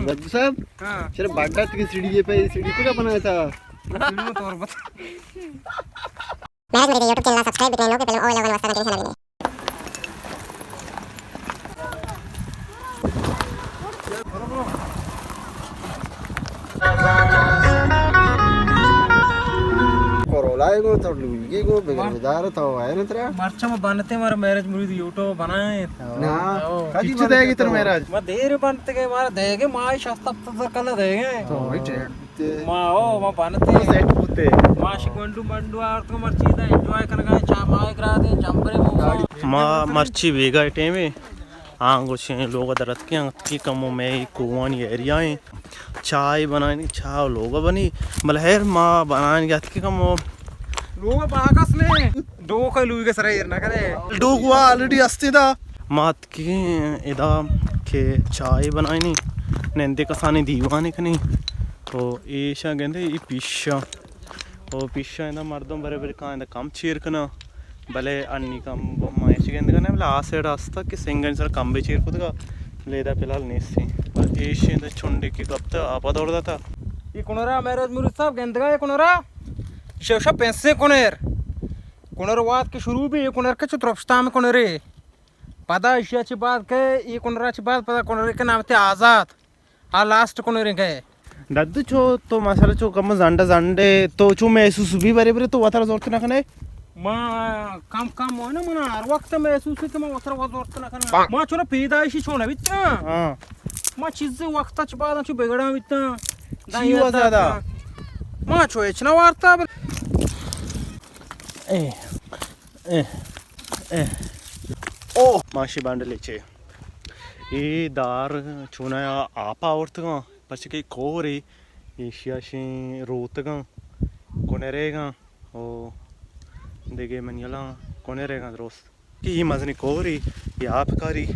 ددو صاحب، ہاں۔ چرا بڈا تکی سیڑھی ہے پہ، سیڑھی کجا بنایا تھا؟ سیڑھی میں طور بتا۔ مہراج مری کے یوٹیوب چینل سبسکرائب بکنے لوگ، پہلے اول اول واسطہ کنٹینیو سنا بکنے۔ کرولا ہے گو تو لوگی گو بگر ادار تو آئے نا ترا۔ مرچا ما بنتے مارا مہراج مرید یوٹیوب بنائے۔ نا، او۔ کدی چچ دے گی تر مہراج؟ ما دیر بنتے گئے مارا دے گئے، ما شست ہفتاد ہزار کلا دے گئے۔ تو وہی ٹریڈ۔ ما او، ما بنتے۔ سیٹ بوتے۔ ما شی گونڈو منڈو آورت کو مرچی دا انجوائے کنگا، چا ما گرا دے، جمبرے موسم۔ ما مرچی بیگا ٹائم ہے۔ آں گوشیں لوگ درت کے آں، اتکی کمو میں کوانی ایریا ہیں۔ چائے بنانی، چاہ لوگ بنی۔ بل خیر ما بنانی اتکی کمو۔ لوگ باکس نے۔ ڈوک لوگ سر ایر نہ کرے۔ ڈوک وا آلریڈی استے دا۔ ما کہ ادا کہ چائے بنائینی، نندے کسانی دیوانے کنی۔ تو ایشا گندے ای پیشا۔ او پیشا اندا مردم برے برے کان اندا کم چیر کنا۔ بلے انی کم ما ایش گندگا نہ، بلے آ سائیڈ آستا کہ سنگن سر کم بے چیر کتگا۔ لیدا فی الحال نیستی۔ بس ایش اندا چنڈے کی گپتا آپا دور داتا۔ ای کنورا مہراج مرید صاحب گندگا ای کنورا۔ شو شو پیسے کنر۔ کنر وات کے شروع بھی ای کنر کے چو ترپشتام کنرے۔ پدا ایشی ءَ چہ بعد کہ اے کنر ءَ چہ بعد پدا کنرے کہ نام تے آزاد۔ آ لاسٹ کنرے کہ۔ ددو چو تو مسئلہ چو کم زنڈ زنڈے تو چو محسوس بھی برے برے تو وتر زورت نہ کنے؟ ما کم کم ہو نا، منا ہر وقت محسوس ہے کہ ما وتر وتر زورت نہ کنا۔ ما چو نا پیدائشی چو نہ بیتا۔ ہاں۔ ما چیز وقت چ بعد چو بگڑا بیتا۔ چی ہوا زیادہ؟ ما چو اچ نہ وارتا۔ اے۔ اے، اے، او، ماشی بانڈلے چے۔ اے دار چونایا آپا آورتگاں، پرچہ کہ کورے، ایشیا شیں روتگاں، کنریگاں، او، دگہ منیلاں کنریگاں درست۔ کہ اے مزنی کورے، اے آپ کاری،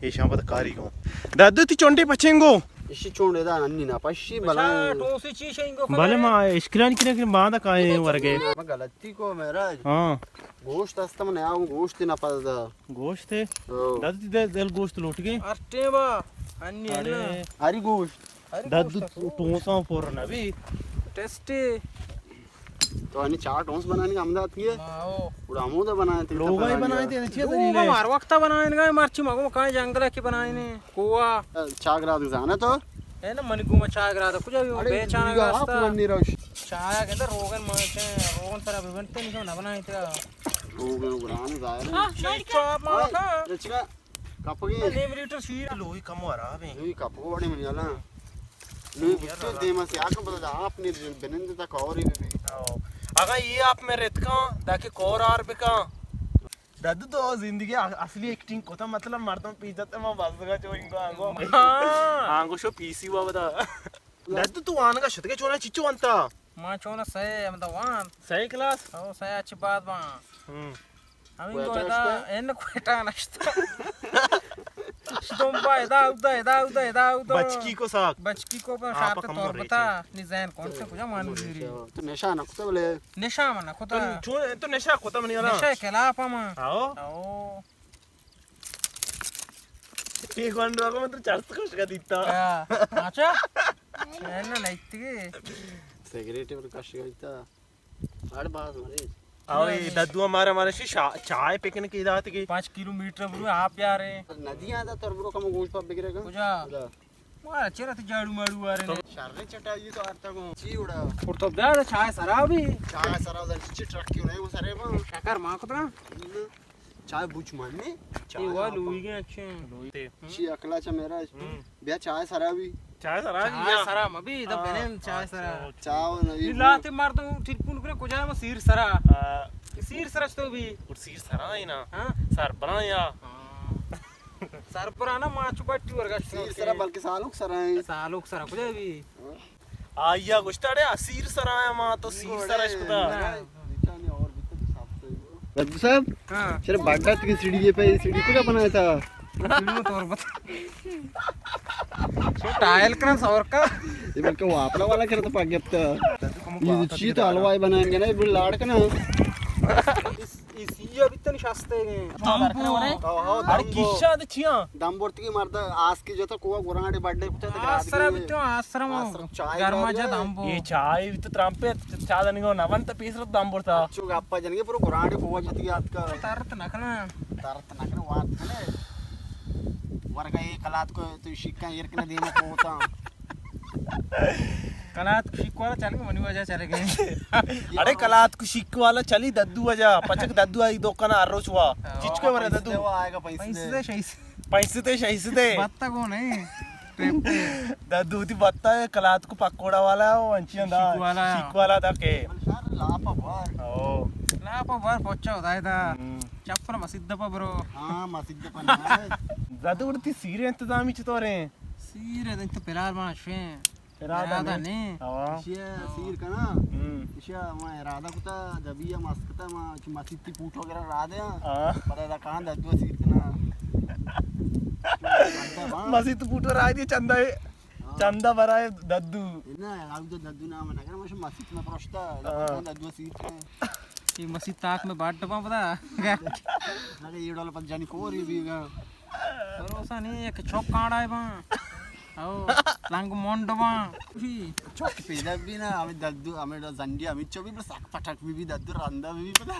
ایشاں پتہ کاری گوں۔ ددو تی چونڈے پچنگو۔ ایشی چونڈے دا انی نا پشی بلا۔ ٹوسی چی شنگو بلے ما اشکران کرے کہ ما دا کائیں ورگے۔ ما غلطی کو مہراج۔ ہاں۔ گوشت است من آؤں، گوشت نہ پزدا۔ گوشت ہے؟ او۔ داد تی دل، دل گوشت لوٹ گئے۔ ارٹے با، انی ارے۔ ہری گوشت۔ ہری داد گوشت تو۔ ٹونساں پر نہ بھی۔ ٹیسٹی۔ تو انی چار ٹونس بنانی ہم دات کیے۔ ہاں، او۔ اڑا ہمودا بنائے تھے، لوگا ہی بنائے تھے، اچھے لوگا دلیل ہے۔ مار وقتا بنائیں گا، مرچی مگو کائیں جنگل کی بنائیں۔ کوہ۔ چاہ گراد زانا تو؟ اے نا منی گوما چاہ گراد کجا بھی اڑے بیچانا گراستا۔ آپ منی روش۔ چاہ کے اندر روغن مانچے، روغن سرا بنتے نہیں نہ بنائیں تھا۔ روغن گران ظاہر ہے۔ ہاں، شاید کیا؟ چاہ ماں کا۔ اچھا، کپگی۔ نیم لیٹر شیر۔ لوئی کم خراب ہے۔ لوئی کپگو بڑی منی والا۔ لوئی بچو دیما سے آکم پتا آپ نے بنند تک اور ہی بھی۔ اگا یہ آپ میں رتکاں، داکہ کور آر بکاں۔ ددو تو زندگی ا-، اصلی ایکٹنگ کتا، مطلب مردم پیجت ما بزگا چو انگو آنگو۔ ہاں۔ آنگو شو پی سی وا بدا۔ ددو تو آنگا شتگے چونا چچو انتا؟ ما چونا سہ ہمدا وان۔ سہ کلاس؟ او سہ اچ بعد وان۔ ہم۔ ہمیں گو ادا ان کوئٹہ نشتا۔ شدوم با ادا ادا ادا ادا ادا ادا۔ بچکی کو ساک۔ بچکی کو پر آپ شارت کم تور رہی بتا۔ نی زین کون سے کجا مان گیری۔ تو نشہ نہ کتا بلے۔ نشہ من نہ کتا۔ تو چون، تو نشہ کتا منی والا؟ نشہ خلاف ہم۔ آؤ۔ آؤ۔ یہ گونڈو کو مطلب چرس کش کا دیتا۔ ہاں۔ اچھا۔ میں نہ لیتی۔ سگریٹ پر کش کا دیتا۔ اڑ باز مریض۔ آؤ، یہ ددو ہمارا، ہمارا شی شا-، چائے پکنک کی دات کی۔ پانچ کلومیٹر برو آپ یار ہے۔ ندی آتا تر برو کم گوشت پا بگرے گا۔ کجا؟ خدا۔ مارا چرا تو جاڑو ماڑو آ رہے ہیں۔ شر چٹائی تو آتا کو۔ چی اڑا؟ اور تو بیا چائے سرا بھی۔ چائے سرا ادھر چی ٹرک کیوں نہیں وہ سرے با۔ شکر ماں کو ترا۔ چائے بوچ ماننے۔ چائے وا لوئی گئے اچھے۔ لوئی تے۔ چی اکلا چا میرا۔ ہم۔ بیا چائے سرا بھی۔ چائے سرا بھی چائے یا؟ سرا مبی، دا ہاں، بنین چائے اچھا، سرا۔ اچھا۔ چائے نبی۔ لاتے مردم ٹیلیفون کرے کجا ما سیر سرا۔ ہاں۔ سیر سرا تو بھی۔ اور سیر سرا ہے نا۔ ہاں۔ سر بنا یا۔ ہاں۔ سر پر آنا ماچ بٹی ورگا سیر سرا بلکہ سالوک سرا ہے۔ سالوک سرا کجا بھی۔ آیا گوشتا اڑے اسیر سرا ہے ما تو سیر سرا اشکتا۔ رجو صاحب، ہاں۔ چرا بڈا تکی سیڑھی ہے پہ سیڑھی کجا بنایا تھا؟ سیڑھی میں طور بتا۔ سو ٹائل کرن سور کا۔ یہ بلکہ واپلا والا کرتا پاک گپتا۔ یہ چی تو حلوائی بنائیں گے نا، یہ بڑی لاڑ کنا۔ اس، اس یہ ابھی تنی دمبو۔ ارے دمبو۔ کیشا دے چیاں؟ دمبو تی مرد آس کی جتا کو گرانڈے بڈے کتا۔ آسرا بیتو، آسرا مو۔ آسرا چائے گرما جا دمبو۔ یہ چائے تو ترمپے چا دنگو نہ بنتا پیسر دمبو تا۔ چو گپا جنگے پرو گرانڈے کو جتی آتکا۔ ترت نکنا۔ ترت نکنا وات کنے۔ ورگا یہ کلات کو تو شکا ایر کنے دیما کوتا۔ کلات کو شک والا چل گئے، منی وجہ چل گئے۔ اڑے کلات کو شک والا چلی ددو وجہ، پچک ددو آئی دکان ہر روچ وا۔ چچکو ورے ددو؟ پیسے دے، شیسے دے۔ پیسے دے، شیسے دے۔ بتا کو نہیں۔ ددو تی بتا ہے، کلات کو پکوڑا والا ہے، وہ انچی انداز۔ شک والا۔ شک والا دا کے۔ لاپا بار۔ او۔ لاپا بار پوچا ہوتا ہے دا۔ ہم۔ چپل مسجد پا برو۔ ہاں، مسجد پا نہ۔ ددو تی سیر انتظامی چطور ہیں؟ سیر ہے، تو پلار بنا شویں۔ ارادہ ارادہ نہیں۔ نہیں۔ ہوا۔ اشیا سیر کنا۔ ہم۔ اشیا ما ارادہ کتا، جبی ہم اسکتا ما چ مسیتی پوٹو وغیرہ را دے۔ ہاں۔ پدا دا کان ددو سیر کنا۔ مسیت پوٹو را دے چندہ۔ ہاں۔ چندہ برائے ددو۔ نہ، آو تو ددو نام نہ کر، مش مسیت میں پروشتا، ہاں۔ ددو سیر کنا۔ یہ مسیت تاک میں باٹ ڈبا پتا۔ اگے یہ ڈول پنجانی کوری بھی گا۔ بھروسہ نہیں، ایک چوک کانڈا ہے باں۔ او، لنگ مونڈ باں۔ چوک پیدا بھی نا، ہمیں ددو، ہمیں زنڈی، ہمیں چو بھی بس اک پٹک بھی، بھی ددو رندا بھی، بھی پتا۔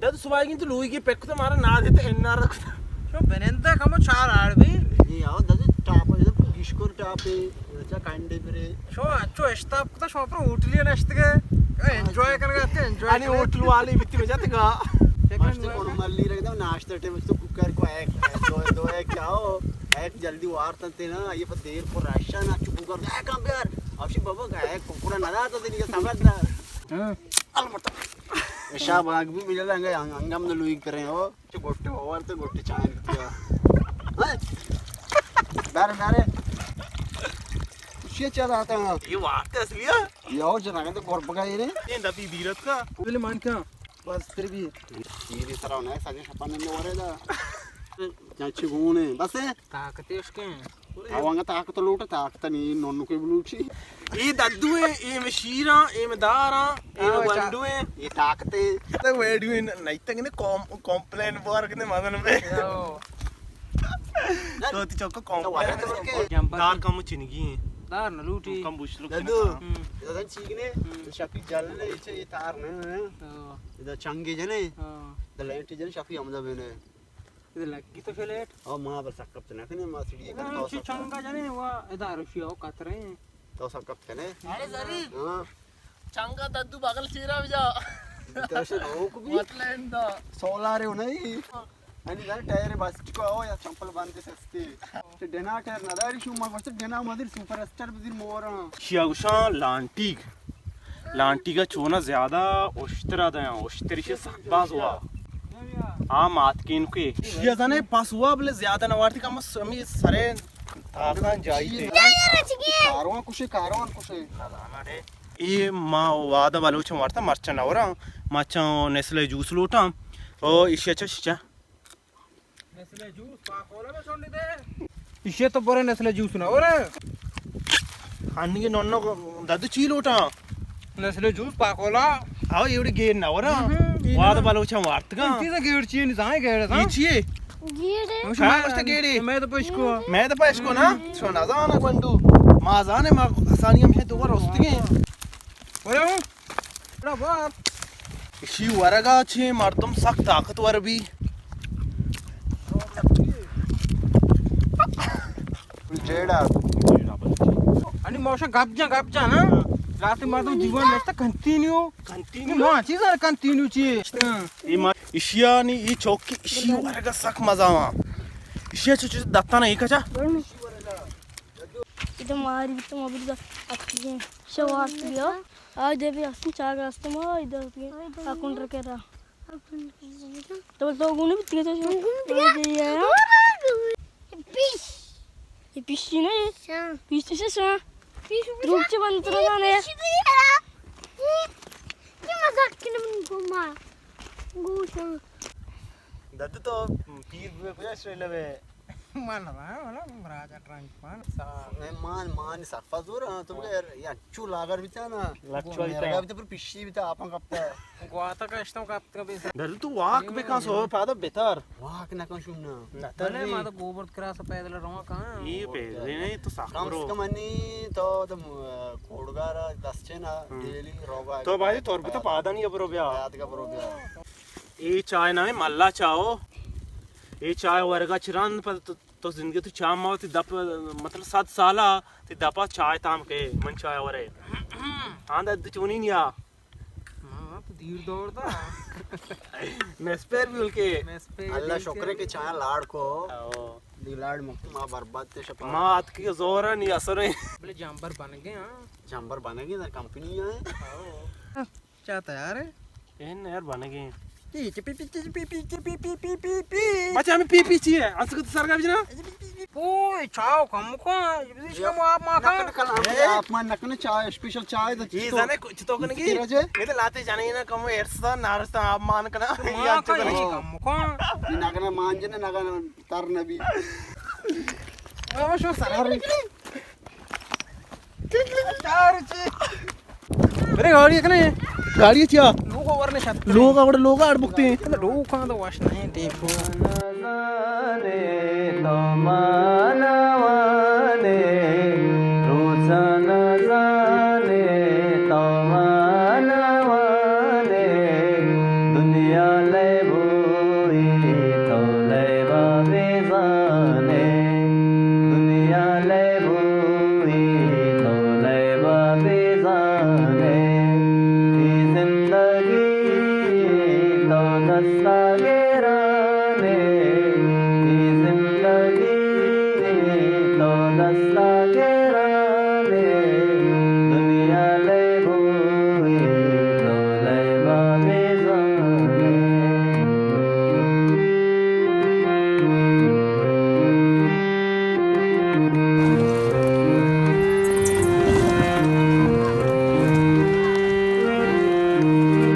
ددو سوائگین تو لوئی کے پیک تو مارا نہ دیتے، ان نہ رکھتا۔ شو بنندہ کمو چار آڑ بھی۔ یہ آو ددو ٹاپ ہے، ددو گشکور ٹاپ ہے۔ اچھا، کانڈے برے۔ شما اچو اشتاپ کتا، شما پر ہوٹلی نشتگے۔ انجوائے کرگا تے، انجوائے انی کرگا۔ ہوٹل والی بیتی بجاتے گا۔ ماشتے کون ملی رکھ دے، ناشتہ ٹائم تو کوکر کو ایک، دو، دو ایک کیا ہو؟ ایک جلدی وارتا تے نا، یہ پر دیر پر راشا نا، چو کوکر، ایک کم بیار۔ اشی بابا کا ایک کوکرا نہ داتا تے، یہ سمجھ نہ۔ ہاں۔ المرتا۔ شاہ باغ بھی مجھے لگا، ہنگم نہ لوئی کریں ہو۔ چو گوٹے ہوار تو گوٹے چائے پیتگا۔ ہاں؟ بارے، بارے۔ اشیا چا داتا ہاں؟ یہ وارتے اصلی ہے۔ یہ اور جنا تو گربگا یہ رے۔ یہ دبی دیرت کا۔ بولے مان کیا؟ بس تر بھی۔ یہ سرا ہونا ہے، سجے شپا نندے ورے دا۔ چاچی گونے۔ بس ہے؟ طاقت ہے اس کے۔ او انگا طاقت لوٹ، طاقت نہیں، نونو کے بلوچی۔ اے ددو ایں، اے مشیراں، اے مداراں، اے آو، اچھا۔ گونڈو ایں۔ اے طاقت ایں۔ تو ویڈیو ایں، نہیں تک نے کام-، کمپلین بار کنے مدن میں۔ آو۔ تو تی چوکا کمپلین۔ جمپر دار کم چنگی ایں۔ دار نہ لوٹی۔ کم بوشلو ددو۔ کنے۔ ہم۔ ددن چیک نے، ہم۔ شپی جل نے، اچھا اے تار نے۔ آو۔ ادا چنگے جنے۔ آو۔ دا لینٹ جنے، شپی ہمدا بینے۔ ادا لگی تو فلیٹ۔ او ما بس کپت نہ کنے، ما سیڑھی کر تو چنگا جنے وا ادا رشی او کترے۔ تو سب کپت کنے۔ ارے زری۔ ہاں۔ چنگا ددو بغل چیرا بجا۔ تو سے روک بھی۔ مت لیندا۔ سولار ہے نہیں۔ انی دار ٹائر بس کو او یا چمپل باندے سستے۔ تے ڈنا ٹائر نہ داری شو ما گوشت ڈنا مدر سپر اسٹار بزیر مورا۔ شیا گوشاں لانٹیگ۔ لانٹیگا چونا زیادہ اشترا دیاں، اشتری سے سک باز ہوا۔ آ ماتکین کے۔ شیا زنے پاس ہوا بلے زیادہ نہ وارتی کم سمی سرے تاکان جائی تے۔ کاروان کشے، کاروان کشے۔ اے ما وعدہ بلوچ وارتا مرچا نہ ورا، مرچا نیسلے جوس لوٹاں۔ او ایشی اچھا شچا۔ نیسلے جوس پاکولا میں چھوڑ دے۔ ایشی تو برے نیسلے جوس نہ ورے۔ ہنگے نونو دد چی لوٹاں؟ نیسلے جوس پاکولا۔ آو ایوڑی گیر نہ ورا۔ ہم، ہم، واد بلوچاں وارتگا۔ چیز گیر چی نہیں زائیں گیر زائیں۔ یہ چیے؟ گیڑے۔ شما گوشتے گیڑے۔ میں تو پشکو۔ میں تو پشکو نا۔ شو نہ زانا گونڈو۔ ما زانے ما حسانی ہم ہے تو رستگیں۔ ورے ہوں۔ ایشی ورگا چہ مردم سک طاقتور بی۔ جیڑا۔ انی موشا گپ جان، گپ جان، ہاں؟ راتی مردم دیوان نشتا کنتینیو۔ کنتینیو؟ ما چیز ہے کنتینیو چی؟ ہاں۔ ایشیانی ای چوکی ایشی ورگا سک مزہ ہوا۔ ایشی چو چیز دتانا ایک اچھا؟ ادا ماری بیتم، ابردا اتکگیں شوارت بیا۔ آ دے بیا، استن چاگا استن، ما ادا اتکگیں۔ آ کنڈر کرا۔ تو تو گونے بیتگے تو شو۔ پیش۔ یہ پیشی نہیں؟ پیش تو شو۔ تروک چے بند تو جانے۔ یہ مذاق کنے من کو ما۔ گوشاں۔ دد تو پیر بوئے کجا شوئے لبے۔ من نہ، والا راجا ٹرنک مان۔ اے مان، مان سرفا زور، ہاں، تو بگر یا چو لاگر بیتا نا۔ لچو بیتا۔ میرا بیتا پر پیشی بیتا، آپاں کپتا۔ گواتا کشتوں کپتا بے۔ در تو واک بکن سو پادا بتر۔ واک نہ کن شون نا۔ نہ تر بلے ری۔ ما تو گوبرد کراس پیدل رواں کہاں۔ یہ پیدل نہیں تو سخت کم سے رو۔ کم انی تو، تو کوڑگارا دس چینا ہم۔ ڈیلی روگا۔ تو بھائی تربت پادا نہیں برو بیا۔ یاد کا برو بیا۔ اے چائے نامیں ملا چاہو۔ اے چائے ورگا چران پر تو، تو زندگی تو چاہ ما تی دپ، مطلب، صد سالا تی دپا چائے تام کے من چائے ورے۔ آن دا چونی نیا۔ ہاں، تو دیر دور دا۔ میسپیر بھی ہلکے۔ میسپیر اللہ بھی شکر ہے ہلکے۔ کہ چائے لاڑ کو۔ او۔ دی لاڑ مکت ما برباد تے شپا۔ ما اتکی زور نہیں اثر ہے۔ بلے جانبر بن گئے، ہاں۔ جانبر بن گئے، در کمپنی ہے۔ او۔ چا تیار ہے؟ این یار بنگے۔ پی، چی، پی، پی، چی، پی، پی، چی، پی، پی، پی، پی، پی۔ بچہ ہمیں پی پی چی ہے؟ اسکو تو سرگا بجنا؟ اوئے، چاو کم کو، اس کا مو آپ ما کا۔ نکن کل ہم اے؟ آپ مان نکن چائے، اسپیشل چائے تو یہ تو زنے کچھ تو کن کی؟ یہ تو لاتے جانے نا کم ایرستا نارستا آپ مان کنا۔ ما یا کا تو یہ کم کو۔ نگنا مان جنے نگنا تر نبی۔ بابا شو سر۔ ارے گاڑی کنے؟ گاڑی چیا؟ لوگ ورنے شت۔ لوگ اور لوگ اڑ بکتے ہیں۔ لوگ کہاں تو واش نہیں ٹیپ۔